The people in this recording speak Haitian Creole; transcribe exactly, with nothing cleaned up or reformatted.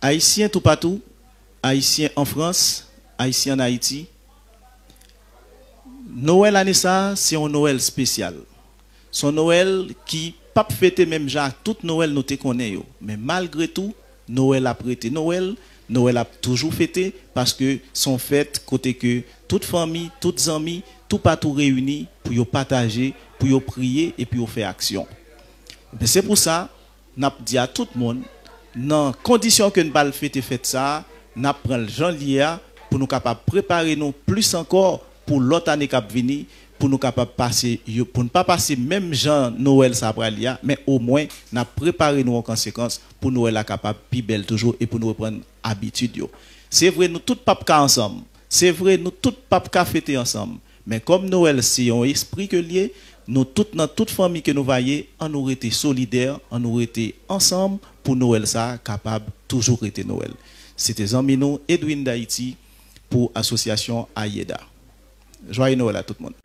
Ayisyen toupatou, Ayisyen an Frans, Ayisyen ann Ayiti, Nwèl ane sa a, se yon Nwèl espesyal. Se yon Nwèl ki p ap fete menm jan ak tout Nwèl nou te konnen yo. Men malgre tou, Nwèl ap rete Nwèl, Nwèl ap toujou fete, paske se yon fèt kote ke tout fanmi, tout zanmi, toupatou reyini pou yo pataje, pou yo priye e pou yo fè aksyon. Ebyen, se pou sa, n ap di a tout moun, nan kondisyon ke n pral fete fèt sa a, n ap pran l jan l ye a, pou nou kapab prepare nou plis ankò pou lòt ane k ap vini, pou nou kapab pase yo, pou n pa pase menm jan Nwèl sa a pral ye a, men omwen n ap prepare nou an konsekans pou Nwèl la kapab pi bèl toujou e pou nou reprann abitid yo. Se vre, nou tout p ap ka ansanm. Se vre, nou tout p ap ka fete ansanm. Men kòm Nwèl se yon espri ke l ye, nou tout nan tout fanmi ke nou va ye, ann nou rete solidè, ann nou rete ansanm pou Nwèl sa a kapab toujou rete Nwèl. Se te zanmi nou, Edwin Dayiti, pou asosyasyon Ayeda. Jwaye Nwèl a tout moun.